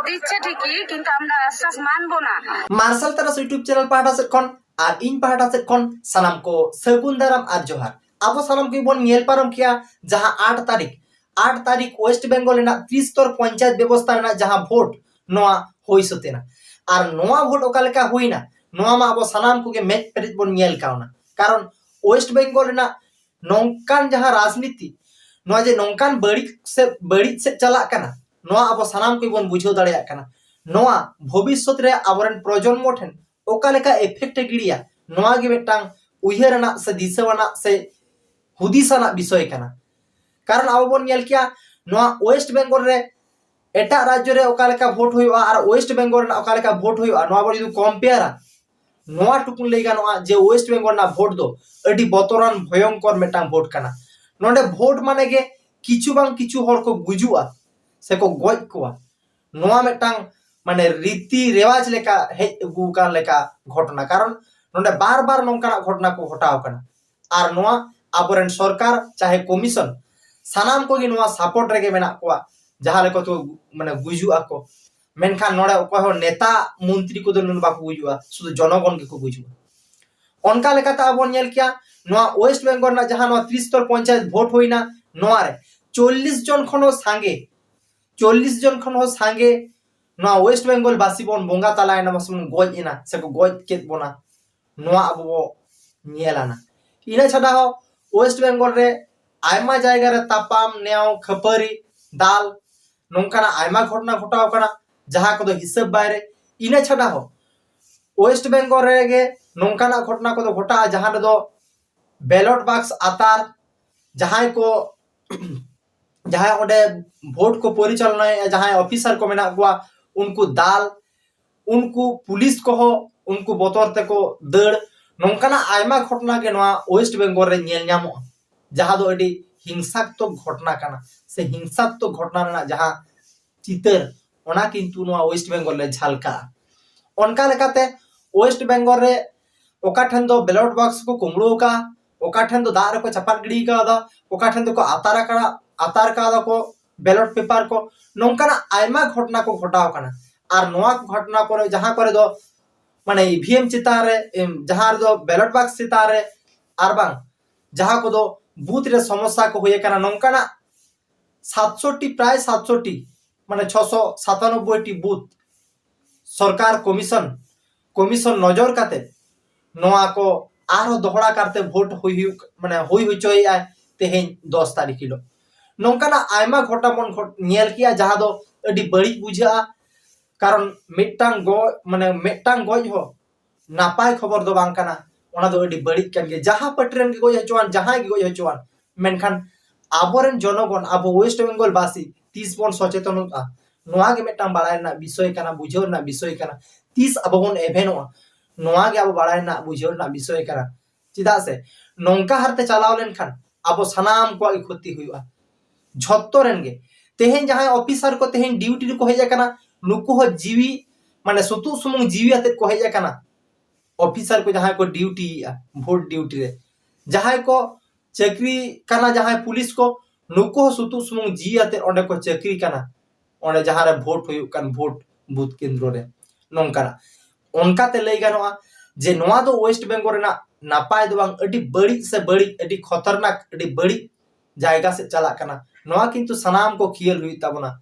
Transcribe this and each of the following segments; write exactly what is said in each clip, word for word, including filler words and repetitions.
দিচ্ছে ঠিকই, কিন্তু আমরা আশ্বাস মানবো না। মার্শাল তারাস YouTube channel ᱯᱟᱦᱴᱟ ᱥᱮᱫ ᱠᱷᱚᱱ ᱟᱨ ᱤᱧ ᱯᱟᱦᱴᱟ ᱥᱮᱫ ᱠᱷᱚᱱ ᱥᱟᱱᱟᱢ ᱠᱚ ᱥᱟᱹᱜᱩᱱ ᱫᱟᱨᱟᱢ ᱟᱨ ᱡᱚᱦᱟᱨ᱾ ᱟᱵᱚ ᱥᱟᱱᱟᱢ ᱠᱚᱜᱮ ᱵᱚᱱ ᱧᱮᱞ ᱯᱟᱨᱚᱢ ᱠᱮᱜᱼᱟ ᱡᱟᱦᱟᱸ ᱟᱴ ᱛᱟᱹᱨᱤᱠᱷ, ᱟᱴ ᱛᱟᱹᱨᱤᱠᱷ ᱳᱭᱮᱥᱴ ᱵᱮᱝᱜᱚᱞ ᱨᱮᱱᱟᱜ ᱛᱨᱤᱥᱛᱚᱨ ᱯᱚᱧᱪᱟᱭᱮᱛ ᱵᱮᱵᱚᱥᱛᱷᱟ ᱨᱮᱱᱟᱜ ᱡᱟᱦᱟᱸ ᱵᱷᱳᱴ, ᱱᱚᱣᱟ ᱦᱩᱭ ᱥᱟᱹᱛ ᱮᱱᱟ᱾ ᱟᱨ ᱱᱚᱣᱟ ᱵᱷᱳᱴ ᱚᱠᱟ ᱞᱮᱠᱟ ᱦᱩᱭᱱᱟ, ᱱᱚᱣᱟ ᱢᱟ ᱟᱵᱚ ᱥᱟᱱᱟᱢ ᱠᱚᱜᱮ ᱢᱮᱫ ᱯᱮᱨᱮᱡ ᱵᱚᱱ ᱧᱮᱞ ᱠᱟᱣᱱᱟ᱾ ᱠᱟᱨᱚᱱ ᱳᱭᱮᱥᱴ ᱵᱮᱝᱜᱚᱞ ᱨᱮᱱᱟᱜ ᱱᱚᱝᱠᱟᱱ ᱡᱟᱦᱟᱸ ᱨᱟᱡᱽᱱᱤᱛᱤ, ᱱᱚᱣᱟ ᱡᱮ ᱱᱚᱝᱠᱟᱱ ᱵᱟᱹᱲᱤᱡ ᱥᱮᱫ, ᱵᱟᱹᱲᱤᱡ ᱥᱮᱫ ᱪᱟᱞᱟᱜ ᱠᱟᱱᱟ, ᱱᱚᱣᱟ ᱟᱵᱚ ᱥᱟᱱᱟᱢ ᱠᱚᱜᱮ ᱵᱚᱱ ᱵᱩᱡᱷᱟᱹᱣ ᱫᱟᱲᱮᱭᱟᱜ ᱠᱟᱱᱟ᱾ ᱱᱚᱣᱟ ᱵᱷᱚᱵᱤᱥᱥᱚᱛ ᱨᱮ ᱟᱵᱚᱨᱮᱱ ᱯᱨᱚᱡᱚᱱᱢᱚ ᱴᱷᱮᱱ ᱚᱠᱟ ᱞᱮᱠᱟ effect ᱮ ᱜᱤᱲᱤᱭᱟ, ᱱᱚᱣᱟ ᱜᱮ ᱢᱤᱫᱴᱟᱝ ᱩᱭᱦᱟᱹᱨ ᱟᱱᱟᱜ ᱥᱮ ᱫᱤᱥᱟᱹ ᱟᱱᱟᱜ ᱥᱮ ᱦᱩᱫᱤᱥ ᱟᱱᱟᱜ ᱵᱤᱥᱚᱭ ᱠᱟᱱᱟ᱾ ᱠᱟᱨᱚᱱ ᱟᱵᱚ ᱵᱚᱱ ᱧᱮᱞ ᱠᱮᱭᱟ, ᱱᱚᱣᱟ ᱳᱭᱮᱥᱴ ᱵᱮᱝᱜᱚᱞ ᱨᱮ ᱮᱴᱟᱜ ᱨᱟᱡᱽᱡᱚ ᱨᱮ ᱚᱠᱟ ᱞᱮᱠᱟ ᱵᱷᱳᱴ ᱦᱩᱭᱩᱜᱼᱟ ᱟᱨ ᱳᱭᱮᱥᱴ ᱵᱮᱝᱜᱚᱞ ᱨᱮᱱᱟᱜ ᱚᱠᱟ ᱞᱮᱠᱟ ᱵᱷᱳᱴ ᱦᱩᱭᱩᱜᱼᱟ, ᱱᱚᱣᱟ ᱵᱚᱱ ᱡᱩᱫᱤ compare ᱟ, ᱱᱚᱣᱟ ᱴᱩᱠᱩᱱ ᱞᱟᱹᱭ ᱜᱟᱱᱚᱜᱼᱟ ᱡᱮ ᱳᱭᱮᱥᱴ ᱵᱮᱝᱜᱚᱞ ᱨᱮᱱᱟᱜ ᱵᱷᱳᱴ ᱫᱚ ᱟᱹᱰᱤ ᱵᱚᱛᱚᱨᱟᱱ, ᱵᱷᱚᱭᱚᱝᱠᱚᱨ ᱢᱤᱫᱴᱟᱝ ᱵᱷᱳᱴ ᱠᱟᱱᱟ᱾ ᱱᱚᱰᱮ ᱵᱷᱳᱴ ᱢᱟᱱᱮ ᱜᱮ ᱠᱤᱪᱷᱩ ᱵᱟᱝ ᱠᱤᱪᱷᱩ ᱦᱚᱲ ᱠᱚ ᱜᱩᱡᱩᱜᱼᱟ ᱥᱮ ᱠᱚ ᱜᱚᱡ ᱠᱚᱣᱟ, ᱱᱚᱣᱟ ᱢᱤᱫᱴᱟᱝ ᱢᱟᱱᱮ ᱨᱤᱛᱤ ᱨᱮᱣᱟᱡᱽ ᱞᱮᱠᱟ ᱦᱮᱡ ᱟᱹᱜᱩ ᱟᱠᱟᱱ ᱞᱮᱠᱟ ᱜᱷᱚᱴᱚᱱᱟ᱾ ᱠᱟᱨᱚᱱ ᱱᱚᱰᱮ ᱵᱟᱨ ᱵᱟᱨ ᱱᱚᱝᱠᱟᱱᱟᱜ ᱜᱷᱚᱴᱚᱱᱟ ᱠᱚ ᱜᱷᱚᱴᱟᱣ ᱟᱠᱟᱱᱟ᱾ ᱟᱨ ᱱᱚᱣᱟ ᱟᱵᱚᱨᱮᱱ ᱥᱚᱨᱠᱟᱨ ᱪᱟᱦᱮ ᱠᱚᱢᱤᱥᱚᱱ, ᱥᱟᱱᱟᱢ ᱠᱚᱜᱮ ᱱᱚᱣᱟ support ᱨᱮᱜᱮ ᱢᱮᱱᱟᱜ ᱠᱚᱣᱟ᱾ ᱡᱟᱦᱟᱸ ᱞᱮᱠᱟ ᱛᱮ ᱢᱟᱱᱮ ᱜᱩᱡᱩᱜ ᱟᱠᱚ, ᱢᱮᱱᱠᱷᱟᱱ ᱱᱚᱰᱮ ᱚᱠᱚᱭ ᱦᱚᱸ ᱱᱮᱛᱟ ᱢᱚᱱᱛᱨᱤ ᱠᱚᱫᱚ ᱱᱩᱱᱟᱹᱜ ᱵᱟᱠᱚ ᱜᱩᱡᱩᱜᱼᱟ, ᱥᱩᱫᱷᱩ ᱡᱚᱱᱚᱜᱚᱱ ᱜᱮᱠᱚ ᱜᱩᱡᱩᱜᱼᱟ᱾ ᱚᱱᱠᱟ ᱞᱮᱠᱟᱛᱮ ᱟᱵᱚ ᱵᱚᱱ ᱧᱮᱞ ᱠᱮᱭᱟ, ᱱᱚᱣᱟ ᱳᱭᱮᱥᱴ ᱵᱮᱝᱜᱚᱞ ᱨᱮᱱᱟᱜ ᱡᱟᱦᱟᱸ ᱱᱚᱣᱟ ᱛᱨᱤᱥ ᱛᱚᱨ ᱯᱚᱧᱪᱟᱭᱮᱛ ᱵᱷᱳᱴ ᱦᱩᱭᱱᱟ, ᱱᱚᱣᱟ ᱨᱮ ᱪᱚᱞᱞᱤᱥ ᱡᱚᱱ ᱠᱷᱚᱱ ᱦᱚᱸ ᱥᱟᱸᱜᱮ, ᱪᱚᱞᱞᱤᱥ ᱡᱚᱱ ᱠᱷᱚᱱ ᱦᱚᱸ ᱥᱟᱸᱜᱮ ᱱᱚᱣᱟ ᱳᱭᱮᱥᱴ ᱵᱮᱝᱜᱚᱞ ᱵᱟᱥᱤ ᱵᱚᱱ ᱵᱚᱸᱜᱟ ᱛᱟᱞᱟᱭᱮᱱᱟ, ᱵᱟᱥᱮ ᱵᱚᱱ ᱜᱚᱡ ᱮᱱᱟ ᱥᱮᱠᱚ ᱜᱚᱡ ᱠᱮᱫ ᱵᱚᱱᱟ, ᱱᱚᱣᱟ ᱟᱵᱚ ᱵᱚ ᱧᱮᱞ ᱟᱱᱟ᱾ ᱤᱱᱟᱹ ᱪᱷᱟᱰᱟ ᱦᱚᱸ ᱳᱭᱮᱥᱴ ᱵᱮᱝᱜᱚᱞ ᱨᱮ ᱟᱭᱢᱟ ᱡᱟᱭᱜᱟ ᱨᱮ ᱛᱟᱯᱟᱢ, ᱱᱮᱣ, ᱠᱷᱟᱹᱯᱟᱹᱨᱤ, ᱫᱟᱞ, ᱱᱚᱝᱠᱟᱱᱟᱜ ᱟᱭᱢᱟ ᱜᱷᱚᱴᱚᱱᱟ ᱜᱷᱚᱴᱟᱣ ᱟᱠᱟᱱᱟ, ᱡᱟᱦᱟᱸ ᱠᱚᱫᱚ ᱦᱤᱥᱟᱹᱵ ᱵᱟᱭᱨᱮ᱾ ᱤᱱᱟᱹ ᱪᱷᱟᱰᱟ ᱦᱚᱸ ᱳᱭᱮᱥᱴ ᱵᱮᱝᱜᱚᱞ ᱨᱮᱜᱮ ᱱᱚᱝᱠᱟᱱᱟᱜ ᱜᱷᱚᱴᱚᱱᱟ ᱠᱚᱫᱚ ᱜᱷᱚᱴᱟᱜᱼᱟ, ᱡᱟᱦᱟᱸ ᱨᱮᱫᱚ ᱵᱮᱞᱚᱴ ᱵᱟᱠᱥ ᱟᱛᱟᱨ, ᱡᱟᱦᱟᱸᱭ ᱠᱚ ᱡᱟᱦᱟᱸᱭ ᱚᱸᱰᱮ ᱵᱷᱳᱴ ᱠᱚ ᱯᱚᱨᱤᱪᱟᱞᱚᱱᱟᱭᱮᱫᱼᱟ, ᱡᱟᱦᱟᱸᱭ ᱚᱯᱷᱤᱥᱟᱨ ᱠᱚ ᱢᱮᱱᱟᱜ ᱠᱚᱣᱟ, ᱩᱱᱠᱩ ᱫᱟᱞ, ᱩᱱᱠᱩ ᱯᱩᱞᱤᱥ ᱠᱚᱦᱚᱸ ᱩᱱᱠᱩ ᱵᱚᱛᱚᱨ ᱛᱮᱠᱚ ᱫᱟᱹᱲ, ᱱᱚᱝᱠᱟᱱᱟᱜ ᱟᱭᱢᱟ ᱜᱷᱚᱴᱚᱱᱟ ᱜᱮ ᱱᱚᱣᱟ ᱳᱭᱮᱥᱴ ᱵᱮᱝᱜᱚᱞ ᱨᱮ ᱧᱮᱞ ᱧᱟᱢᱚᱜᱼᱟ, ᱡᱟᱦᱟᱸ ᱫᱚ ᱟᱹᱰᱤ ᱦᱤᱝᱥᱟᱛᱢᱚᱠ ᱜᱷᱚᱴᱚᱱᱟ ᱠᱟᱱᱟ, ᱥᱮ ᱦᱤᱝᱥᱟᱛᱢᱚᱠ ᱜᱷᱚᱴᱚᱱᱟ ᱨᱮᱱᱟᱜ ᱡᱟᱦᱟᱸ ᱪᱤᱛᱟᱹᱨ, ᱚᱱᱟ ᱠᱤᱱᱛᱩ ᱱᱚᱣᱟ ᱳᱭᱮᱥᱴ ᱵᱮᱝᱜᱚᱞ ᱨᱮ ᱡᱷᱟᱞᱠᱟᱜᱼᱟ᱾ ᱚᱱᱠᱟ ᱞᱮᱠᱟᱛᱮ ᱳᱭᱮᱥᱴ ᱵᱮᱝᱜᱚᱞ ᱨᱮ ᱚᱠᱟ ᱴᱷᱮᱱ ᱫᱚ ᱵᱮᱞᱚᱴ ᱵᱟᱠᱥ ᱠᱚ ᱠᱩᱢᱵᱽᱲᱩ ᱟᱠᱟᱫᱼᱟ, ᱚᱠᱟ ᱴᱷᱮᱱ ᱫᱚ ᱫᱟᱜ ᱨᱮᱠᱚ ᱪᱟᱯᱟᱫ ᱜᱤᱰᱤ ᱠᱟᱣᱫᱟ, ᱚᱠᱟ ᱴᱷᱮᱱ ᱫᱚᱠᱚ ᱟᱛᱟᱨ ᱟᱠᱟᱫ, ᱟᱛᱟᱨ ᱠᱟᱣᱫᱟ ᱠᱚ, ᱵᱮᱞᱚᱴ ᱯᱮᱯᱟᱨ ᱠᱚ, ᱱᱚᱝᱠᱟᱱᱟᱜ ᱟᱭᱢᱟ ᱜᱷᱚᱴᱚᱱᱟ ᱠᱚ ᱜᱷᱚᱴᱟᱣ ᱠᱟᱱᱟ᱾ ᱟᱨ ᱱᱚᱣᱟ ᱠᱚ ᱜᱷᱚᱴᱚᱱᱟ ᱠᱚᱨᱮ ᱡᱟᱦᱟᱸ ᱠᱚᱨᱮ ᱫᱚ ᱢᱟᱱᱮ ᱤᱵᱷᱤᱮᱢ ᱪᱮᱛᱟᱱ ᱨᱮ, ᱮᱢ, ᱡᱟᱦᱟᱸ ᱨᱮᱫᱚ ᱵᱮᱞᱚᱴ ᱵᱟᱠᱥ ᱪᱮᱛᱟᱱ ᱨᱮ, ᱟᱨ ᱵᱟᱝ ᱡᱟᱦᱟᱸ ᱠᱚᱫᱚ ᱵᱩᱛᱷ ᱨᱮ ᱥᱚᱢᱚᱥᱥᱟ ᱠᱚ ᱦᱩᱭ ᱟᱠᱟᱱᱟ, ᱱᱚᱝᱠᱟᱱᱟᱜ ᱥᱟᱛᱥᱚ ᱴᱤ, ᱯᱨᱟᱭ ᱥᱟᱛᱥᱚ ᱴᱤ, ᱢᱟᱱᱮ ᱪᱷᱚᱥᱚ ᱥᱟᱛᱟᱱᱚᱵᱵᱳᱭ ᱴᱤ ᱵᱩᱛᱷ ᱥᱚᱨᱠᱟᱨ ᱠᱚᱢᱤᱥᱚᱱ, ᱠᱚᱢᱤᱥᱚᱱ ᱱᱚᱡᱚᱨ ᱠᱟᱛᱮ ᱱᱚᱣᱟ ᱠᱚ ᱟᱨᱦᱚᱸ ᱫᱚᱦᱲᱟ ᱠᱟᱨᱛᱮ ᱵᱷᱳᱴ ᱦᱩᱭ ᱦᱩᱭᱩᱜ, ᱢᱟᱱᱮ ᱦᱩᱭ ᱦᱚᱪᱚᱭᱮᱫᱼᱟᱭ ᱛᱮᱦᱮᱧ ᱫᱚᱥ ᱛᱟᱹᱨᱤᱠᱷ ᱦᱤᱞᱳᱜ᱾ ᱱᱚᱝᱠᱟᱱᱟᱜ ᱟᱭᱢᱟ ᱜᱷᱚᱴᱚᱱᱟ ᱵᱚᱱ ᱜᱷᱚᱴ-, ᱧᱮᱞ ᱠᱮᱜᱼᱟ, ᱡᱟᱦᱟᱸ ᱫᱚ ᱟᱹᱰᱤ ᱵᱟᱹᱲᱤᱡ ᱵᱩᱡᱷᱟᱹᱜᱼᱟ᱾ ᱠᱟᱨᱚᱱ ᱢᱤᱫᱴᱟᱝ ᱜᱚ-, ᱢᱟᱱᱮ ᱢᱤᱫᱴᱟᱝ ᱜᱚᱡ ᱦᱚᱸ ᱱᱟᱯᱟᱭ ᱠᱷᱚᱵᱚᱨ ᱫᱚ ᱵᱟᱝ ᱠᱟᱱᱟ, ᱚᱱᱟ ᱫᱚ ᱟᱹᱰᱤ ᱵᱟᱹᱲᱤᱡ ᱠᱟᱱ ᱜᱮᱭᱟ᱾ ᱡᱟᱦᱟᱸ ᱯᱟᱹᱴᱤ ᱨᱮᱱ ᱜᱮ ᱜᱚᱡ ᱦᱚᱪᱚᱣᱟᱱ, ᱡᱟᱦᱟᱸᱭ ᱜᱮ ᱜᱚᱡ ᱦᱚᱪᱚᱣᱟᱱ, ᱢᱮᱱᱠᱷᱟᱱ ᱟᱵᱚᱨᱮᱱ ᱡᱚᱱᱚᱜᱚᱱ, ᱟᱵᱚ ᱳᱭᱮᱥᱴ ᱵᱮᱝᱜᱚᱞ ᱵᱟᱥᱤ ᱛᱤᱥ ᱵᱚᱱ ᱥᱚᱪᱮᱛᱚᱱᱚᱜᱼᱟ? ᱱᱚᱣᱟ ᱜᱮ ᱢᱤᱫᱴᱟᱝ ᱵᱟᱲᱟᱭ ᱨᱮᱱᱟᱜ ᱵᱤᱥᱚᱭ ᱠᱟᱱᱟ, ᱵᱩᱡᱷᱟᱹᱣ ᱨᱮᱱᱟᱜ ᱵᱤᱥᱚᱭ ᱠᱟᱱᱟ᱾ ᱛᱤᱥ ᱟᱵᱚ ᱵᱚᱱ ᱮᱵᱷᱮᱱᱚᱜᱼᱟ? ᱱᱚᱣᱟ ᱜᱮ ᱟᱵᱚ ᱵᱟᱲᱟᱭ ᱨᱮᱱᱟᱜ, ᱵᱩᱡᱷᱟᱹᱣ ᱨᱮᱱᱟᱜ ᱵᱤᱥᱚᱭ ᱠᱟᱱᱟ᱾ ᱪᱮᱫᱟᱜ ᱥᱮ ᱱᱚᱝᱠᱟ ᱦᱟᱨᱛᱮ ᱪᱟᱞᱟᱣ ᱞᱮᱱᱠᱷᱟᱱ ᱟᱵᱚ ᱥᱟᱱᱟᱢ ᱠᱚᱣᱟᱜ ᱜᱮ ᱠᱷᱚᱛᱤ ᱦᱩᱭᱩᱜᱼᱟ, ᱡᱷᱚᱛᱚ ᱨᱮᱱ ᱜᱮ᱾ ᱛᱮᱦᱮᱧ ᱡᱟᱦᱟᱸᱭ ᱚᱯᱷᱤᱥᱟᱨ ᱠᱚ ᱛᱮᱦᱮᱧ ᱰᱤᱭᱩᱴᱤ ᱨᱮᱠᱚ ᱦᱮᱡ ᱟᱠᱟᱱᱟ, ᱱᱩᱠᱩ ᱦᱚᱸ ᱡᱤᱣᱤ, ᱢᱟᱱᱮ ᱥᱩᱛᱩᱜ ᱥᱩᱢᱩᱝ ᱡᱤᱣᱤ ᱟᱛᱮᱫ ᱠᱚ ᱦᱮᱡ ᱟᱠᱟᱱᱟ᱾ ᱚᱯᱷᱤᱥᱟᱨ ᱠᱚ ᱡᱟᱦᱟᱸᱭ ᱠᱚ ᱰᱤᱭᱩᱴᱤᱭᱮᱫᱼᱟ ᱵᱷᱳᱴ ᱰᱤᱭᱩᱴᱤ ᱨᱮ, ᱡᱟᱦᱟᱸᱭ ᱠᱚ ᱪᱟᱹᱠᱨᱤ ᱠᱟᱱᱟ, ᱡᱟᱦᱟᱸᱭ ᱯᱩᱞᱤᱥ ᱠᱚ, ᱱᱩᱠᱩ ᱦᱚᱸ ᱥᱩᱛᱩᱜ ᱥᱩᱢᱩᱝ ᱡᱤᱣᱤ ᱟᱛᱮᱫ ᱚᱸᱰᱮ ᱠᱚ ᱪᱟᱹᱠᱨᱤ ᱠᱟᱱᱟ, ᱚᱸᱰᱮ ᱡᱟᱦᱟᱸ ᱨᱮ ᱵᱷᱳᱴ ᱦᱩᱭᱩᱜ ᱠᱟᱱ ᱵᱷᱳᱴ ᱵᱩᱛᱷ ᱠᱮᱱᱫᱨᱚ ᱨᱮ᱾ ᱱᱚᱝᱠᱟᱱᱟᱜ, ᱚᱱᱠᱟᱛᱮ ᱞᱟᱹᱭ ᱜᱟᱱᱚᱜᱼᱟ ᱡᱮ ᱱᱚᱣᱟ ᱫᱚ ᱳᱭᱮᱥᱴ ᱵᱮᱝᱜᱚᱞ ᱨᱮᱱᱟᱜ ᱱᱟᱯᱟᱭ ᱫᱚ ᱵᱟᱝ, ᱟᱹᱰᱤ ᱵᱟᱹᱲᱤᱡ ᱥᱮ ᱵᱟᱹᱲᱤᱡ, ᱟᱹᱰᱤ ᱠᱷᱚᱛᱚᱨᱱᱟᱠ, ᱟᱹᱰᱤ ᱵᱟᱹᱲᱤᱡ ᱡᱟᱭᱜᱟ ᱥᱮᱫ ᱪᱟᱞᱟᱜ ᱠᱟᱱᱟ᱾ ᱱᱚᱣᱟ ᱠᱤᱱᱛᱩ ᱥᱟᱱᱟᱢ ᱠᱚ ᱠᱷᱤᱭᱟᱹᱞ ᱦᱩᱭᱩᱜ ᱛᱟᱵᱚᱱᱟ᱾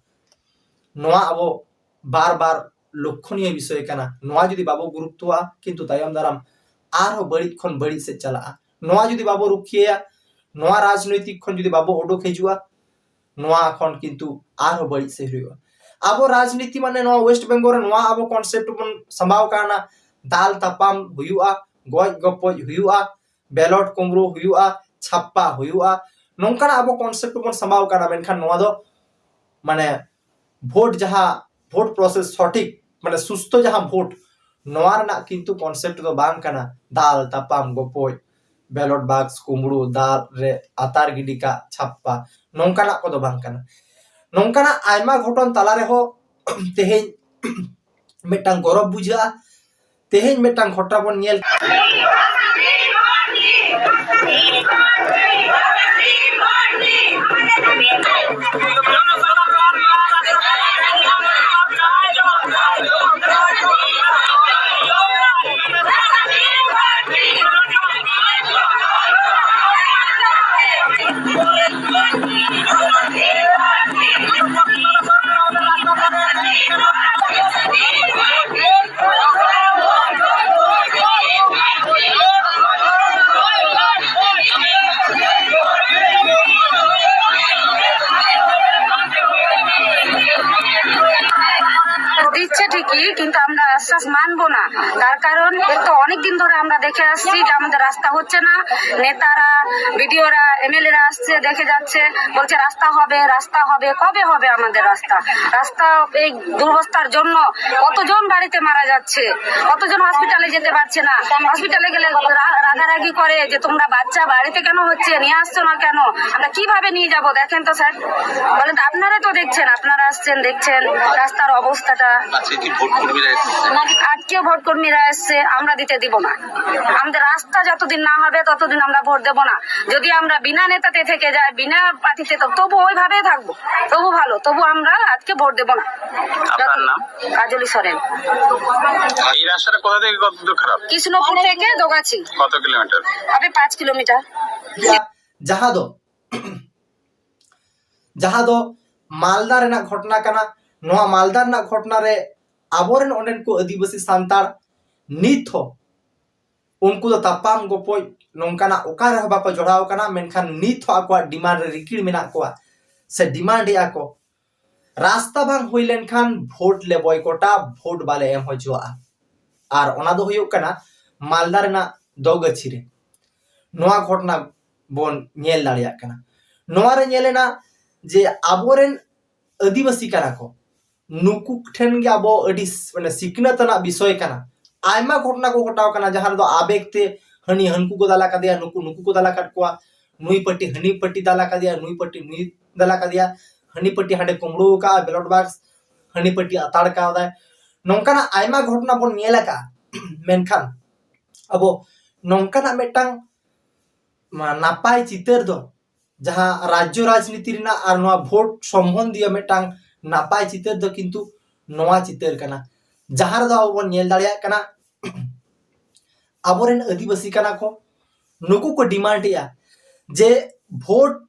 ᱱᱚᱣᱟ ᱟᱵᱚ ᱵᱟᱨ ᱵᱟᱨ ᱞᱚᱠᱠᱷᱚᱱᱤᱭᱚ ᱵᱤᱥᱚᱭ ᱠᱟᱱᱟ᱾ ᱱᱚᱣᱟ ᱡᱩᱫᱤ ᱵᱟᱵᱚ ᱜᱩᱨᱩᱛᱛᱚᱣᱟ, ᱠᱤᱱᱛᱩ ᱛᱟᱭᱚᱢ ᱫᱟᱨᱟᱢ ᱟᱨᱦᱚᱸ ᱵᱟᱹᱲᱤᱡ ᱠᱷᱚᱱ ᱵᱟᱹᱲᱤᱡ ᱥᱮᱫ ᱪᱟᱞᱟᱜᱼᱟ᱾ ᱱᱚᱣᱟ ᱡᱩᱫᱤ ᱵᱟᱵᱚ ᱨᱩᱠᱷᱤᱭᱟᱹᱭᱟ, ᱱᱚᱣᱟ ᱨᱟᱡᱽᱱᱳᱭᱛᱤᱠ ᱠᱷᱚᱱ ᱡᱩᱫᱤ ᱵᱟᱵᱚ ᱩᱰᱩᱠ ᱦᱤᱡᱩᱜᱼᱟ, ᱱᱚᱣᱟ ᱠᱷᱚᱱ ᱠᱤᱱᱛᱩ ᱟᱨᱦᱚᱸ ᱵᱟᱹᱲᱤᱡ ᱥᱮᱫ ᱦᱩᱭᱩᱜᱼᱟ᱾ ᱟᱵᱚ ᱨᱟᱡᱽᱱᱤᱛᱤ ᱢᱟᱱᱮ ᱱᱚᱣᱟ ᱳᱭᱮᱥᱴ ᱵᱮᱝᱜᱚᱞ ᱨᱮ ᱱᱚᱣᱟ ᱟᱵᱚ ᱠᱚᱱᱥᱮᱯᱴ ᱵᱚᱱ ᱥᱟᱢᱵᱟᱣ ᱠᱟᱣᱱᱟ, ᱫᱟᱞ ᱛᱟᱯᱟᱢ ᱦᱩᱭᱩᱜᱼᱟ, ᱜᱚᱡ ᱜᱚᱯᱚᱡ ᱦᱩᱭᱩᱜᱼᱟ, ᱵᱮᱞᱚᱴ ᱠᱩᱢᱵᱽᱲᱩ ᱦᱩᱭᱩᱜᱼᱟ, ᱪᱷᱟᱯᱯᱟ ᱦᱩᱭᱩᱜᱼᱟ, ᱱᱚᱝᱠᱟᱱᱟᱜ ᱟᱵᱚ ᱠᱚᱱᱥᱮᱯᱴ ᱵᱚᱱ ᱥᱟᱢᱵᱟᱣ ᱠᱟᱣᱱᱟ᱾ ᱢᱮᱱᱠᱷᱟᱱ ᱱᱚᱣᱟ ᱫᱚ ᱢᱟᱱᱮ ᱵᱷᱳᱴ ᱡᱟᱦᱟᱸ ᱵᱷᱳᱴ ᱯᱨᱚᱥᱮᱥ ᱥᱚᱴᱷᱤᱠ, ᱢᱟᱱᱮ ᱥᱩᱥᱛᱷᱚ ᱡᱟᱦᱟᱸ ᱵᱷᱳᱴ, ᱱᱚᱣᱟ ᱨᱮᱱᱟᱜ ᱠᱤᱱᱛᱩ ᱠᱚᱱᱥᱮᱯᱴ ᱫᱚ ᱵᱟᱝ ᱠᱟᱱᱟ᱾ ᱫᱟᱞ ᱛᱟᱯᱟᱢ ᱜᱚᱯᱚᱡ, ᱵᱮᱞᱚᱴ ᱵᱟᱠᱥ ᱠᱩᱢᱵᱽᱲᱩ, ᱫᱟᱞ ᱨᱮ ᱟᱛᱟᱨ ᱜᱤᱰᱤ ᱠᱟᱜ, ᱪᱷᱟᱯᱯᱟ, ᱱᱚᱝᱠᱟᱱᱟᱜ ᱠᱚᱫᱚ ᱵᱟᱝ ᱠᱟᱱᱟ᱾ ᱱᱚᱝᱠᱟᱱᱟᱜ ᱟᱭᱢᱟ ᱜᱷᱚᱴᱚᱱ ᱛᱟᱞᱟ ᱨᱮᱦᱚᱸ ᱛᱮᱦᱮᱧ ᱢᱤᱫᱴᱟᱝ ᱜᱚᱨᱚᱵᱽ ᱵᱩᱡᱷᱟᱹᱜᱼᱟ᱾ ᱛᱮᱦᱮᱧ ᱢᱤᱫᱴᱟᱝ ᱜᱷᱚᱴᱚᱱᱟ ᱵᱚᱱ ᱧᱮᱞ দিচ্ছে ঠিকই, কিন্তু আমরা আশ্বাস মানবো না। তার কারণ, এর তো অনেক দিন ধরে আমরা দেখে আসছি যে আমাদের রাস্তা হচ্ছে না। নেতারা, বিডিওরা, এমএলএরা আসছে, দেখে যাচ্ছে, বলছে রাস্তা হবে, রাস্তা হবে। কবে হবে আমাদের রাস্তা? রাস্তা এই দুরবস্থার জন্য কতজন বাড়িতে মারা যাচ্ছে, কতজন হসপিটালে যেতে পারছে না। হসপিটালে গেলে রা-, রাগারাগি করে যে তোমরা বাচ্চা বাড়িতে কেন হচ্ছে, নিয়ে আসছো না কেন, আমরা কিভাবে নিয়ে যাব? দেখেন তো স্যার, বলেন তো, আপনারা তো দেখছেন, আপনারা আসছেন, দেখছেন রাস্তার অবস্থাটা। আজকে কি ভোট কর্মীরা এসেছে? আজকেও ভোট কর্মীরা এসছে, আমরা দিতে দিব না। আমাদের রাস্তা যতদিন না হবে ততদিন আমরা ভোট দেব না। যদি আমরা বিনা নেতাতে থেকে যাই, বিনা পার্টিতে, তো তবু ওইভাবেই থাকবো, তবু ভালো, তবু আমরা আজকে ভোট দেব না। আপনার নাম? কাজলি সরেন। এই রাস্তাটা কোথা থেকে কত দূর খারাপ? কৃষ্ণপুর থেকে দোগাছি। কত কিলোমিটার? হবে পাঁচ কিলোমিটার। ᱡᱟᱦᱟᱸ ᱫᱚ ᱡᱟᱦᱟᱸ ᱫᱚ ᱢᱟᱞᱫᱟ ᱨᱮᱱᱟᱜ ᱜᱷᱚᱴᱚᱱᱟ ᱠᱟᱱᱟ᱾ ᱱᱚᱣᱟ ᱢᱟᱞᱫᱟ ᱨᱮᱱᱟᱜ ᱜᱷᱚᱴᱚᱱᱟ ᱨᱮ ᱟᱵᱚᱨᱮᱱ ᱚᱸᱰᱮᱱ ᱠᱚ ᱟᱹᱫᱤᱵᱟᱹᱥᱤ ᱥᱟᱱᱛᱟᱲ ᱱᱤᱛ ᱦᱚᱸ ᱩᱱᱠᱩ ᱫᱚ ᱛᱟᱯᱟᱢ ᱜᱚᱯᱚᱡ ᱱᱚᱝᱠᱟᱱᱟᱜ ᱚᱠᱟ ᱨᱮᱦᱚᱸ ᱵᱟᱠᱚ ᱡᱚᱲᱟᱣ ᱠᱟᱱᱟ, ᱢᱮᱱᱠᱷᱟᱱ ᱱᱤᱛ ᱦᱚᱸ ᱟᱠᱚᱣᱟᱜ ᱰᱤᱢᱟᱱᱰ ᱨᱮ ᱨᱤᱠᱤᱲ ᱢᱮᱱᱟᱜ ᱠᱚᱣᱟ ᱥᱮ ᱰᱤᱢᱟᱱᱰ ᱮᱫᱟ ᱠᱚ, ᱨᱟᱥᱛᱟ ᱵᱟᱝ ᱦᱩᱭ ᱞᱮᱱᱠᱷᱟᱱ ᱵᱷᱳᱴ ᱞᱮ ᱵᱚᱭᱠᱚᱴᱟ, ᱵᱷᱳᱴ ᱵᱟᱞᱮ ᱮᱢ ᱦᱚᱪᱚᱣᱟᱜᱼᱟ᱾ ᱟᱨ ᱚᱱᱟ ᱫᱚ ᱦᱩᱭᱩᱜ ᱠᱟᱱᱟ ᱢᱟᱞᱫᱟ ᱨᱮᱱᱟᱜ ᱫᱚᱜᱟᱹᱪᱷᱤ ᱨᱮ᱾ ᱱᱚᱣᱟ ᱜᱷᱚᱴᱚᱱᱟ ᱵᱚᱱ ᱧᱮᱞ ᱫᱟᱲᱮᱭᱟᱜ ᱠᱟᱱᱟ᱾ ᱱᱚᱣᱟ ᱨᱮ ᱧᱮᱞ ᱮᱱᱟ ᱡᱮ ᱟᱵᱚᱨᱮᱱ ᱟᱹᱫᱤᱵᱟᱹᱥᱤ ᱠᱟᱱᱟ ᱠᱚ, ᱱᱩᱠᱩ ᱴᱷᱮᱱ ᱜᱮ ᱟᱵᱚ ᱟᱹᱰᱤ ᱥ-, ᱢᱟᱱᱮ ᱥᱤᱠᱷᱱᱟᱹᱛ ᱟᱱᱟᱜ ᱵᱤᱥᱚᱭ ᱠᱟᱱᱟ᱾ ᱟᱭᱢᱟ ᱜᱷᱚᱴᱚᱱᱟ ᱠᱚ ᱜᱷᱚᱴᱟᱣ ᱠᱟᱱᱟ, ᱡᱟᱦᱟᱸ ᱨᱮᱫᱚ ᱟᱵᱮᱜᱽ ᱛᱮ ᱦᱟᱹᱱᱤ ᱦᱟᱹᱱᱠᱩ ᱠᱚ ᱫᱟᱞ ᱟᱠᱟᱫᱮᱭᱟ, ᱱᱩᱠᱩ ᱱᱩᱠᱩ ᱠᱚ ᱫᱟᱞ ᱟᱠᱟᱫ ᱠᱚᱣᱟ, ᱱᱩᱭ ᱯᱟᱹᱴᱤ ᱦᱟᱹᱱᱤ ᱯᱟᱹᱴᱤ ᱫᱟᱞ ᱟᱠᱟᱫᱮᱭᱟ, ᱱᱩᱭ ᱯᱟᱹᱴᱤ ᱱᱩᱭ ᱫᱟᱞ ᱟᱠᱟᱫᱮᱭᱟ, ᱦᱟᱹᱱᱤ ᱯᱟᱹᱴᱤ ᱦᱟᱸᱰᱮ ᱠᱩᱢᱵᱽᱲᱩ ᱟᱠᱟᱫᱼᱟ ᱵᱮᱞᱚᱴ ᱵᱟᱠᱥ, ᱦᱟᱹᱱᱤ ᱯᱟᱹᱴᱤ ᱟᱛᱟᱲ ᱠᱟᱣᱫᱟᱭ᱾ ᱱᱚᱝᱠᱟᱱᱟᱜ ᱟᱭᱢᱟ ᱜᱷᱚᱴᱚᱱᱟ ᱵᱚᱱ ᱧᱮᱞ ᱟᱠᱟᱫᱼᱟ᱾ ᱢᱮᱱᱠᱷᱟᱱ ᱟᱵᱚ ᱱᱚᱝᱠᱟᱱᱟᱜ ᱢᱤᱫᱴᱟᱝ ᱱᱟᱯᱟᱭ ᱪᱤᱛᱟᱹᱨ ᱫᱚ, ᱡᱟᱦᱟᱸ ᱨᱟᱡᱽᱡᱚ ᱨᱟᱡᱽᱱᱤᱛᱤ ᱨᱮᱱᱟᱜ ᱟᱨ ᱱᱚᱣᱟ ᱵᱷᱳᱴ ᱥᱚᱢᱵᱚᱱᱫᱷᱤᱭᱚ ᱢᱤᱫᱴᱟᱝ ᱱᱟᱯᱟᱭ ᱪᱤᱛᱟᱹᱨ ᱫᱚ ᱠᱤᱱᱛᱩ ᱱᱚᱣᱟ ᱪᱤᱛᱟᱹᱨ ᱠᱟᱱᱟ, ᱡᱟᱦᱟᱸ ᱨᱮᱫᱚ ᱟᱵᱚ ᱵᱚᱱ ᱧᱮᱞ ᱫᱟᱲᱮᱭᱟᱜ ᱠᱟᱱᱟ, ᱟᱵᱚᱨᱮᱱ ᱟᱹᱫᱤᱵᱟᱹᱥᱤ ᱠᱟᱱᱟ ᱠᱚ, ᱱᱩᱠᱩ ᱠᱚ ᱰᱤᱢᱟᱱᱰ ᱮᱜᱼᱟ ᱡᱮ ᱵᱷᱳᱴ,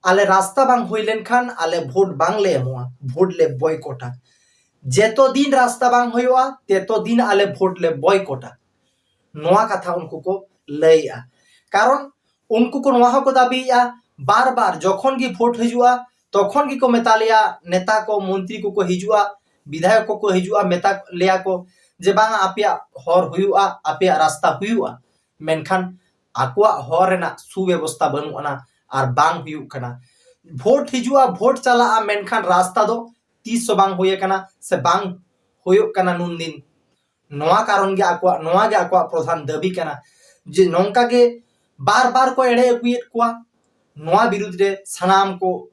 ᱟᱞᱮ ᱨᱟᱥᱛᱟ ᱵᱟᱝ ᱦᱩᱭ ᱞᱮᱱᱠᱷᱟᱱ ᱟᱞᱮ ᱵᱷᱳᱴ ᱵᱟᱝ ᱞᱮ ᱮᱢᱚᱜᱼᱟ, ᱵᱷᱳᱴ ᱞᱮ ᱵᱚᱭᱠᱚᱴᱟ᱾ ᱡᱮᱛᱚ ᱫᱤᱱ ᱨᱟᱥᱛᱟ ᱵᱟᱝ ᱦᱩᱭᱩᱜᱼᱟ, ᱛᱮᱛᱚ ᱫᱤᱱ ᱟᱞᱮ ᱵᱷᱳᱴ ᱞᱮ ᱵᱚᱭᱠᱚᱴᱟ᱾ ᱱᱚᱣᱟ ᱠᱟᱛᱷᱟ ᱩᱱᱠᱩ ᱠᱚ ᱞᱟᱹᱭᱮᱜᱼᱟ᱾ ᱠᱟᱨᱚᱱ ᱩᱱᱠᱩ ᱠᱚ ᱱᱚᱣᱟ ᱦᱚᱸᱠᱚ ᱫᱟᱹᱵᱤᱭᱮᱜᱼᱟ, ᱵᱟᱨ ᱵᱟᱨ ᱡᱚᱠᱷᱚᱱ ᱜᱮ ᱵᱷᱳᱴ ᱦᱤᱡᱩᱜᱼᱟ, ᱛᱚᱠᱷᱚᱱ ᱜᱮᱠᱚ ᱢᱮᱛᱟ ᱞᱮᱭᱟ, ᱱᱮᱛᱟ ᱠᱚ, ᱢᱚᱱᱛᱨᱤ ᱠᱚᱠᱚ ᱦᱤᱡᱩᱜᱼᱟ, ᱵᱤᱫᱷᱟᱭᱚᱠ ᱠᱚᱠᱚ ᱦᱤᱡᱩᱜᱼᱟ, ᱢᱮᱛᱟ ᱞᱮᱭᱟ ᱠᱚ ᱡᱮ, "ᱵᱟᱝᱟ, ᱟᱯᱮᱭᱟᱜ ᱦᱚᱨ ᱦᱩᱭᱩᱜᱼᱟ, ᱟᱯᱮᱭᱟᱜ ᱨᱟᱥᱛᱟ ᱦᱩᱭᱩᱜᱼᱟ", ᱢᱮᱱᱠᱷᱟᱱ ᱟᱠᱚᱣᱟᱜ ᱦᱚᱨ ᱨᱮᱱᱟᱜ ᱥᱩᱵᱮᱵᱚᱥᱛᱷᱟ ᱵᱟᱹᱱᱩᱜ ᱟᱱᱟ ᱟᱨ ᱵᱟᱝ ᱦᱩᱭᱩᱜ ᱠᱟᱱᱟ᱾ ᱵᱷᱳᱴ ᱦᱤᱡᱩᱜᱼᱟ, ᱵᱷᱳᱴ ᱪᱟᱞᱟᱜᱼᱟ, ᱢᱮᱱᱠᱷᱟᱱ ᱨᱟᱥᱛᱟ ᱫᱚ ᱛᱤᱥ ᱦᱚᱸ ᱵᱟᱝ ᱦᱩᱭ ᱟᱠᱟᱱᱟ ᱥᱮ ᱵᱟᱝ ᱦᱩᱭᱩᱜ ᱠᱟᱱᱟ ᱱᱩᱱᱫᱤᱱ᱾ ᱱᱚᱣᱟ ᱠᱟᱨᱚᱱ ᱜᱮ ᱟᱠᱚᱣᱟᱜ, ᱱᱚᱣᱟ ᱜᱮ ᱟᱠᱚᱣᱟᱜ ᱯᱨᱚᱫᱷᱟᱱ ᱫᱟᱹᱵᱤ ᱠᱟᱱᱟ ᱡᱮ ᱱᱚᱝᱠᱟ ᱜᱮ ᱵᱟᱨ ᱵᱟᱨ ᱠᱚ ᱮᱲᱮ ᱟᱹᱜᱩᱭᱮᱫ ᱠᱚᱣᱟ᱾ ᱱᱚᱣᱟ ᱵᱤᱨᱩᱫᱽ ᱨᱮ ᱥᱟᱱᱟᱢ ᱠᱚ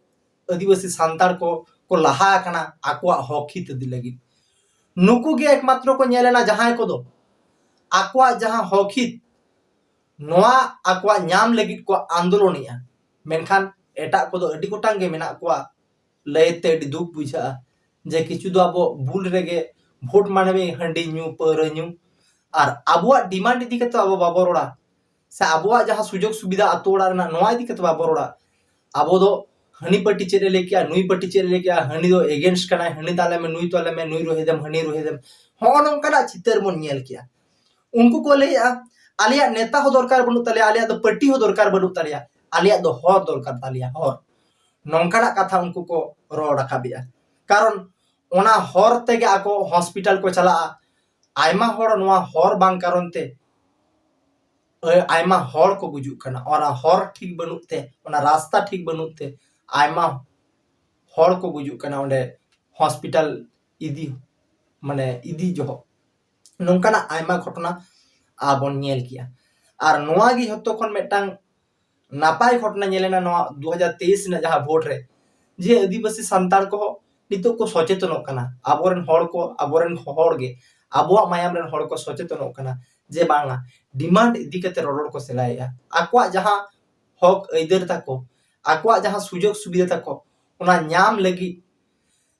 ᱟᱹᱫᱤᱵᱟᱹᱥᱤ ᱥᱟᱱᱛᱟᱲ ᱠᱚ ᱠᱚ ᱞᱟᱦᱟ ᱟᱠᱟᱱᱟ ᱟᱠᱚᱣᱟᱜ ᱦᱚᱠ ᱦᱤᱛ ᱤᱫᱤ ᱞᱟᱹᱜᱤᱫ᱾ ᱱᱩᱠᱩ ᱜᱮ ᱮᱠᱢᱟᱛᱨᱚ ᱠᱚ ᱧᱮᱞ ᱮᱱᱟ ᱡᱟᱦᱟᱸᱭ ᱠᱚᱫᱚ ᱟᱠᱚᱣᱟᱜ ᱡᱟᱦᱟᱸ ᱦᱚᱠ ᱦᱤᱛ, ᱱᱚᱣᱟ ᱟᱠᱚᱣᱟᱜ ᱧᱟᱢ ᱞᱟᱹᱜᱤᱫ ᱠᱚ ᱟᱱᱫᱳᱞᱚᱱᱮᱜᱼᱟ, ᱢᱮᱱᱠᱷᱟᱱ ᱮᱴᱟᱜ ᱠᱚᱫᱚ ᱟᱹᱰᱤ ᱜᱚᱴᱟᱝ ᱜᱮ ᱢᱮᱱᱟᱜ ᱠᱚᱣᱟ᱾ ᱞᱟᱹᱭᱛᱮ ᱟᱹᱰᱤ ᱫᱩᱠ ᱵᱩᱡᱷᱟᱹᱜᱼᱟ ᱡᱮ ᱠᱤᱪᱷᱩ ᱫᱚ ᱟᱵᱚ ᱵᱷᱩᱞ ᱨᱮᱜᱮ ᱵᱷᱳᱴ ᱢᱟᱱᱮ ᱦᱟᱺᱰᱤ ᱧᱩ, ᱯᱟᱹᱣᱨᱟᱹ ᱧᱩ, ᱟᱨ ᱟᱵᱚᱣᱟᱜ ᱰᱤᱢᱟᱱᱰ ᱤᱫᱤ ᱠᱟᱛᱮ ᱟᱵᱚ ᱵᱟᱵᱚ ᱨᱚᱲᱟ, ᱥᱮ ᱟᱵᱚᱣᱟᱜ ᱡᱟᱦᱟᱸ ᱥᱩᱡᱳᱜᱽ ᱥᱩᱵᱤᱫᱷᱟ ᱟᱛᱳ ᱚᱲᱟᱜ ᱨᱮᱱᱟᱜ, ᱱᱚᱣᱟ ᱤᱫᱤ ᱠᱟᱛᱮ ᱵᱟᱵᱚ ᱨᱚᱲᱟ᱾ ᱟᱵᱚ ᱫᱚ ᱦᱟᱹᱱᱤ ᱯᱟᱹᱴᱤ ᱪᱮᱫ ᱮ ᱞᱟᱹᱭ ᱠᱮᱜᱼᱟ, ᱱᱩᱭ ᱯᱟᱹᱴᱤ ᱪᱮᱫ ᱮ ᱞᱟᱹᱭ ᱠᱮᱜᱼᱟ, ᱦᱟᱹᱱᱤ ᱫᱚ ᱮᱜᱮᱱᱥᱴ ᱠᱟᱱᱟᱭ, ᱦᱟᱹᱱᱤ ᱫᱟᱞᱮ ᱢᱮ, ᱱᱩᱭ ᱛᱚᱞᱮ ᱢᱮ, ᱱᱩᱭ ᱨᱳᱦᱮᱫᱮᱢ, ᱦᱟᱹᱱᱤ ᱨᱳᱦᱮᱫᱮᱢ, ᱦᱚᱸᱜᱼᱚ ᱱᱚᱝᱠᱟᱱᱟᱜ ᱪᱤᱛᱟᱹᱨ ᱵᱚᱱ ᱧᱮᱞ ᱠᱮᱜᱼᱟ᱾ ᱩᱱᱠᱩ ᱠᱚ ᱞᱟᱹᱭᱮᱜᱼᱟ, "ᱟᱞᱮᱭᱟᱜ ᱱᱮᱛᱟ ᱦᱚᱸ ᱫᱚᱨᱠᱟᱨ ᱵᱟᱹᱱᱩᱜ ᱛᱟᱞᱮᱭᱟ, ᱟᱞᱮᱭᱟᱜ ᱫᱚ ᱯᱟᱹᱴᱤ ᱦᱚᱸ ᱫᱚᱨᱠᱟᱨ ᱵᱟᱹᱱᱩᱜ ᱛᱟᱞᱮᱭᱟ, ᱟᱞᱮᱭᱟᱜ ᱫᱚ ᱦᱚᱨ ᱫᱚᱨᱠᱟᱨ ᱛᱟᱞᱮᱭᱟ, ᱦᱚᱨ᱾" ᱱᱚᱝᱠᱟᱱᱟᱜ ᱠᱟᱛᱷᱟ ᱩᱱᱠᱩ ᱠᱚ ᱨᱚᱲ ᱨᱟᱠᱟᱵᱮᱜᱼᱟ᱾ ᱠᱟᱨᱚᱱ ᱚᱱᱟ ᱦᱚᱨ ᱛᱮᱜᱮ ᱟᱠᱚ ᱦᱚᱥᱯᱤᱴᱟᱞ ᱠᱚ ᱪᱟᱞᱟᱜᱼᱟ᱾ ᱟᱭᱢᱟ ᱦᱚᱲ ᱱᱚᱣᱟ ᱦᱚᱨ ᱵᱟᱝ ᱠᱟᱨᱚᱱ ᱛᱮ, ᱟᱭᱢᱟ ᱦᱚᱲ ᱠᱚ ᱜᱩᱡᱩᱜ ᱠᱟᱱᱟ᱾ ᱚᱱᱟ ᱦᱚᱨ ᱴᱷᱤᱠ ᱵᱟᱹᱱᱩᱜ ᱛᱮ, ᱚᱱᱟ ᱨᱟᱥᱛᱟ ᱴᱷᱤᱠ ᱵᱟᱹᱱᱩᱜ ᱛᱮ ᱟᱭᱢᱟ ᱦᱚᱲ ᱠᱚ ᱜᱩᱡᱩᱜ ᱠᱟᱱᱟ ᱚᱸᱰᱮ ᱦᱚᱥᱯᱤᱴᱟᱞ ᱤᱫᱤ, ᱢᱟᱱᱮ ᱤᱫᱤ ᱡᱚᱦᱚᱜ᱾ ᱱᱚᱝᱠᱟᱱᱟᱜ ᱟᱭᱢᱟ ᱜᱷᱚᱴᱚᱱᱟ ᱟᱵᱚᱱ ᱧᱮᱞ ᱠᱮᱜᱼᱟ᱾ ᱟᱨ ᱱᱚᱣᱟ ᱜᱮ ᱡᱷᱚᱛᱚ ᱠᱷᱚᱱ ᱢᱤᱫᱴᱟᱝ ᱱᱟᱯᱟᱭ ᱜᱷᱚᱴᱚᱱᱟ ᱧᱮᱞᱮᱱᱟ ᱱᱚᱣᱟ ᱫᱩ ᱦᱟᱡᱟᱨ ᱛᱮᱭᱤᱥ ᱨᱮᱱᱟᱜ ᱡᱟᱦᱟᱸ ᱵᱷᱳᱴ ᱨᱮ, ᱡᱮ ᱟᱹᱫᱤᱵᱟᱹᱥᱤ ᱥᱟᱱᱛᱟᱲ ᱠᱚᱦᱚᱸ ᱱᱤᱛᱚᱜ ᱠᱚ ᱥᱚᱪᱮᱛᱚᱱᱚᱜ ᱠᱟᱱᱟ᱾ ᱟᱵᱚᱨᱮᱱ ᱦᱚᱲ ᱠᱚ, ᱟᱵᱚᱨᱮᱱ ᱦᱚᱲ ᱜᱮ, ᱟᱵᱚᱣᱟᱜ ᱢᱟᱭᱟᱢ ᱨᱮᱱ ᱦᱚᱲ ᱠᱚ ᱥᱚᱪᱮᱛᱚᱱᱚᱜ ᱠᱟᱱᱟ᱾ ᱡᱮ ᱵᱟᱝᱟ, ᱰᱤᱢᱟᱱᱰ ᱤᱫᱤ ᱠᱟᱛᱮ ᱨᱚᱨᱚᱲ ᱠᱚ ᱥᱮᱞᱟᱭᱮᱫᱼᱟ᱾ ᱟᱠᱚᱣᱟᱜ ᱡᱟᱦᱟᱸ ᱦᱚᱠ ᱟᱹᱭᱫᱟᱹᱨ ᱛᱟᱠᱚ, ᱟᱠᱚᱣᱟᱜ ᱡᱟᱦᱟᱸ ᱥᱩᱡᱳᱜᱽ ᱥᱩᱵᱤᱫᱷᱟ ᱛᱟᱠᱚ, ᱚᱱᱟ ᱧᱟᱢ ᱞᱟᱹᱜᱤᱫ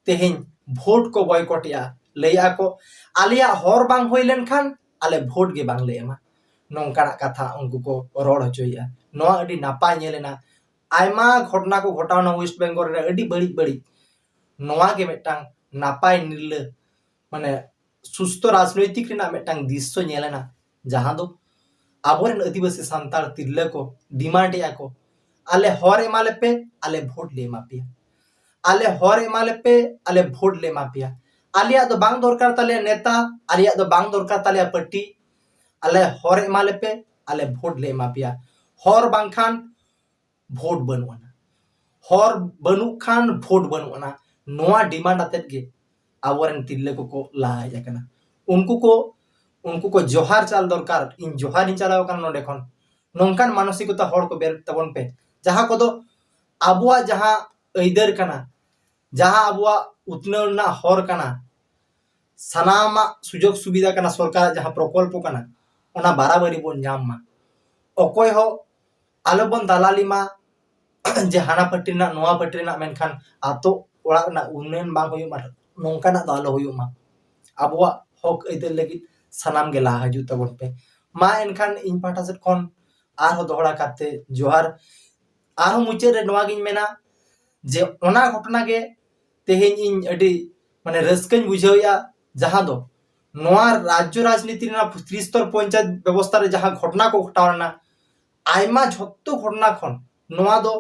ᱛᱮᱦᱮᱧ ᱵᱷᱳᱴ ᱠᱚ ᱵᱚᱭᱠᱚᱴᱮᱜᱼᱟ᱾ ᱞᱟᱹᱭᱮᱫᱼᱟ ᱠᱚ, ᱟᱞᱮᱭᱟᱜ ᱦᱚᱨ ᱵᱟᱝ ᱦᱩᱭ ᱞᱮᱱᱠᱷᱟᱱ ᱟᱞᱮ ᱵᱷᱳᱴ ᱜᱮ ᱵᱟᱝᱞᱮ ᱮᱢᱟ᱾ ᱱᱚᱝᱠᱟᱱᱟᱜ ᱠᱟᱛᱷᱟ ᱩᱱᱠᱩ ᱠᱚ ᱨᱚᱲ ᱦᱚᱪᱚᱭᱮᱫᱼᱟ᱾ ᱱᱚᱣᱟ ᱟᱹᱰᱤ ᱱᱟᱯᱟᱭ ᱧᱮᱞ ᱮᱱᱟ᱾ ᱟᱭᱢᱟ ᱜᱷᱚᱴᱚᱱᱟ ᱠᱚ ᱜᱷᱚᱴᱟᱣᱱᱟ ᱳᱭᱮᱥᱴ ᱵᱮᱝᱜᱚᱞ ᱨᱮ, ᱟᱹᱰᱤ ᱵᱟᱹᱲᱤᱡ ᱵᱟᱹᱲᱤᱡ᱾ ᱱᱚᱣᱟ ᱜᱮ ᱢᱤᱫᱴᱟᱝ ᱱᱟᱯᱟᱭ ᱱᱤᱨᱞᱟᱹ, ᱢᱟᱱᱮ ᱥᱩᱥᱛᱷᱚ ᱨᱟᱡᱽᱱᱳᱭᱛᱤᱠ ᱨᱮᱱᱟᱜ ᱢᱤᱫᱴᱟᱝ ᱫᱨᱤᱥᱥᱚ ᱧᱮᱞ ᱮᱱᱟ, ᱡᱟᱦᱟᱸ ᱫᱚ ᱟᱵᱚᱨᱮᱱ ᱟᱹᱫᱤᱵᱟᱹᱥᱤ ᱥᱟᱱᱛᱟᱲ ᱛᱤᱨᱞᱟᱹ ᱠᱚ ᱰᱤᱢᱟᱱᱰ ᱮᱫᱼᱟ ᱠᱚ, ᱟᱞᱮ ᱦᱚᱨ ᱮᱢᱟ ᱞᱮᱯᱮ, ᱟᱞᱮ ᱵᱷᱳᱴ ᱞᱮ ᱮᱢᱟ ᱯᱮᱭᱟ᱾ ᱟᱞᱮ ᱦᱚᱨ ᱮᱢᱟ ᱞᱮᱯᱮ, ᱟᱞᱮ ᱵᱷᱳᱴ ᱞᱮ ᱮᱢᱟ ᱯᱮᱭᱟ᱾ ᱟᱞᱮᱭᱟᱜ ᱫᱚ ᱵᱟᱝ ᱫᱚᱨᱠᱟᱨ ᱛᱟᱞᱮᱭᱟ ᱱᱮᱛᱟ, ᱟᱞᱮᱭᱟᱜ ᱫᱚ ᱵᱟᱝ ᱫᱚᱨᱠᱟᱨ ᱛᱟᱞᱮᱭᱟ ᱯᱟᱨᱴᱤ᱾ ᱟᱞᱮ ᱦᱚᱨ ᱮᱢᱟ ᱞᱮᱯᱮ, ᱟᱞᱮ ᱵᱷᱳᱴ ᱞᱮ ᱮᱢᱟ ᱯᱮᱭᱟ᱾ ᱦᱚᱨ ᱵᱟᱝᱠᱷᱟᱱ ᱵᱷᱳᱴ ᱵᱟᱹᱱᱩᱜ ᱟᱱᱟ, ᱦᱚᱨ ᱵᱟᱹᱱᱩᱜ ᱠᱷᱟᱱ ᱵᱷᱳᱴ ᱵᱟᱹᱱᱩᱜ ᱟᱱᱟ᱾ ᱱᱚᱣᱟ ᱰᱤᱢᱟᱱᱰ ᱟᱛᱮᱫ ᱜᱮ ᱟᱵᱚᱨᱮᱱ ᱛᱤᱨᱞᱟᱹ ᱠᱚᱠᱚ ᱞᱟᱦᱟ ᱦᱮᱡ ᱟᱠᱟᱱᱟ᱾ ᱩᱱᱠᱩ ᱠᱚ, ᱩᱱᱠᱩ ᱠᱚ ᱡᱚᱦᱟᱨ ᱪᱟᱞ ᱫᱚᱨᱠᱟᱨ᱾ ᱤᱧ ᱡᱚᱦᱟᱨᱤᱧ ᱪᱟᱞᱟᱣ ᱟᱠᱟᱱᱟ ᱱᱚᱰᱮ ᱠᱷᱚᱱ᱾ ᱱᱚᱝᱠᱟᱱ ᱢᱟᱱᱚᱥᱤᱠᱚᱛᱟ ᱦᱚᱲ ᱠᱚ ᱵᱮᱨᱮᱫ ᱛᱟᱵᱚᱱ ᱯᱮ, ᱡᱟᱦᱟᱸ ᱠᱚᱫᱚ ᱟᱵᱚᱣᱟᱜ ᱡᱟᱦᱟᱸ ᱟᱹᱭᱫᱟᱹᱨ ᱠᱟᱱᱟ, ᱡᱟᱦᱟᱸ ᱟᱵᱚᱣᱟᱜ ᱩᱛᱱᱟᱹᱣ ᱨᱮᱱᱟᱜ ᱦᱚᱨ ᱠᱟᱱᱟ, ᱥᱟᱱᱟᱢᱟᱜ ᱥᱩᱡᱳᱜᱽ ᱥᱩᱵᱤᱫᱷᱟ ᱠᱟᱱᱟ, ᱥᱚᱨᱠᱟᱨᱟᱜ ᱡᱟᱦᱟᱸ ᱯᱨᱚᱠᱚᱞᱯᱚ ᱠᱟᱱᱟ, ᱚᱱᱟ ᱵᱟᱨᱟᱵᱟᱨᱤ ᱵᱚᱱ ᱧᱟᱢ ᱢᱟ᱾ ᱚᱠᱚᱭ ᱦᱚᱸ ᱟᱞᱚᱵᱚᱱ ᱫᱟᱞᱟᱞᱤ ᱢᱟ ᱡᱮ ᱦᱟᱱᱟ ᱯᱟᱹᱴᱤ ᱨᱮᱱᱟᱜ, ᱱᱚᱣᱟ ᱯᱟᱹᱴᱤ ᱨᱮᱱᱟᱜ, ᱢᱮᱱᱠᱷᱟᱱ ᱟᱛᱳ ᱚᱲᱟᱜ ᱨᱮᱱᱟᱜ ᱩᱱᱱᱚᱭᱚᱱ ᱵᱟᱝ ᱦᱩᱭᱩᱜ ᱢᱟ, ᱱᱚᱝᱠᱟᱱᱟᱜ ᱫᱚ ᱟᱞᱚ ᱦᱩᱭᱩᱜ ᱢᱟ᱾ ᱟᱵᱚᱣᱟᱜ ᱦᱚᱠ ᱟᱹᱭᱫᱟᱹᱨ ᱞᱟᱹᱜᱤᱫ ᱥᱟᱱᱟᱢ ᱜᱮ ᱞᱟᱦᱟ ᱦᱤᱡᱩᱜ ᱛᱟᱵᱚᱱ ᱯᱮ᱾ ᱢᱟ ᱮᱱᱠᱷᱟᱱ ᱤᱧ ᱯᱟᱦᱴᱟ ᱥᱮᱫ ᱠᱷᱚᱱ ᱟᱨᱦᱚᱸ ᱫᱚᱦᱲᱟ ᱠᱟᱛᱮ ᱡᱚᱦᱟᱨ᱾ ᱟᱨᱦᱚᱸ ᱢᱩᱪᱟᱹᱫ ᱨᱮ ᱱᱚᱣᱟ ᱜᱤᱧ ᱢᱮᱱᱟ ᱡᱮ ᱚᱱᱟ ᱜᱷᱚᱴᱚᱱᱟ ᱜᱮ ᱛᱮᱦᱮᱧ ᱤᱧ ᱟᱹᱰᱤ ᱢᱟᱱᱮ ᱨᱟᱹᱥᱠᱟᱹᱧ ᱵᱩᱡᱷᱟᱹᱣᱮᱫᱼᱟ, ᱡᱟᱦᱟᱸ ᱫᱚ ᱱᱚᱣᱟ ᱨᱟᱡᱽᱡᱚ ᱨᱟᱡᱽᱱᱤᱛᱤ ᱨᱮᱱᱟᱜ ᱛᱨᱤᱥᱛᱚᱨ ᱯᱚᱧᱪᱟᱭᱮᱛ ᱵᱮᱵᱚᱥᱛᱷᱟ ᱨᱮ ᱡᱟᱦᱟᱸ ᱜᱷᱚᱴᱚᱱᱟ ᱠᱚ ᱜᱷᱚᱴᱟᱣ ᱞᱮᱱᱟ, ᱟᱭᱢᱟ ᱡᱷᱚᱛᱚ ᱜᱷᱚᱴᱚᱱᱟ ᱠᱷᱚᱱ ᱱᱚᱣᱟ ᱫᱚ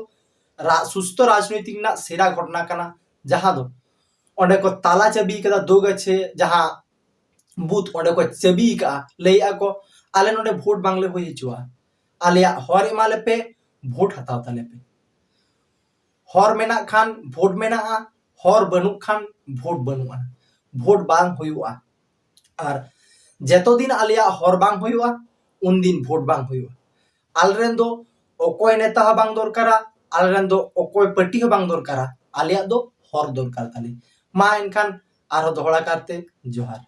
ᱨᱟ-, ᱥᱩᱥᱛᱷᱚ ᱨᱟᱡᱽᱱᱤᱛᱤ ᱨᱮᱱᱟᱜ ᱥᱮᱨᱟ ᱜᱷᱚᱴᱚᱱᱟ ᱠᱟᱱᱟ, ᱡᱟᱦᱟᱸ ᱫᱚ ᱚᱸᱰᱮ ᱠᱚ ᱛᱟᱞᱟ ᱪᱟᱹᱵᱤ ᱠᱟᱫᱟ ᱫᱳ ᱜᱟᱪᱷᱮ, ᱡᱟᱦᱟᱸ ᱵᱩᱛᱷ ᱚᱸᱰᱮ ᱠᱚ ᱪᱟᱹᱵᱤ ᱠᱟᱜᱼᱟ, ᱞᱟᱹᱭᱮᱜᱼᱟ ᱠᱚ, ᱟᱞᱮ ᱱᱚᱰᱮ ᱵᱷᱳᱴ ᱵᱟᱝᱞᱮ ᱦᱩᱭ ᱦᱚᱪᱚᱣᱟᱜᱼᱟ, ᱟᱞᱮᱭᱟᱜ ᱦᱚᱨ ᱮᱢᱟ ᱞᱮᱯᱮ, ᱵᱷᱳᱴ ᱦᱟᱛᱟᱣ ᱛᱟᱞᱮ ᱯᱮ᱾ ᱦᱚᱨ ᱢᱮᱱᱟᱜ ᱠᱷᱟᱱ ᱵᱷᱳᱴ ᱢᱮᱱᱟᱜᱼᱟ, ᱦᱚᱨ ᱵᱟᱹᱱᱩᱜ ᱠᱷᱟᱱ ᱵᱷᱳᱴ ᱵᱟᱹᱱᱩᱜᱼᱟ, ᱵᱷᱳᱴ ᱵᱟᱝ ᱦᱩᱭᱩᱜᱼᱟ᱾ ᱟᱨ ᱡᱮᱛᱚ ᱫᱤᱱ ᱟᱞᱮᱭᱟᱜ ᱦᱚᱨ ᱵᱟᱝ ᱦᱩᱭᱩᱜᱼᱟ, ᱩᱱᱫᱤᱱ ᱵᱷᱳᱴ ᱵᱟᱝ ᱦᱩᱭᱩᱜᱼᱟ᱾ ᱟᱞᱮᱨᱮᱱ ᱫᱚ ᱚᱠᱚᱭ ᱱᱮᱛᱟ ᱦᱚᱸ ᱵᱟᱝ ᱫᱚᱨᱠᱟᱨᱟ, ᱟᱞᱮᱨᱮᱱ ᱫᱚ ᱚᱠᱚᱭ ᱯᱟᱹᱴᱤ ᱦᱚᱸ ᱵᱟᱝ ᱫᱚᱨᱠᱟᱨᱟ, ᱟᱞᱮᱭᱟᱜ ᱫᱚ ᱦᱚᱨ ᱫᱚᱨᱠᱟᱨ ᱛᱟᱞᱮ᱾ ᱢᱟ ᱮᱱᱠᱷᱟᱱ ᱟᱨᱦᱚᱸ ᱫᱚᱦᱲᱟ ᱠᱟᱨᱛᱮ ᱡᱚᱦᱟᱨ᱾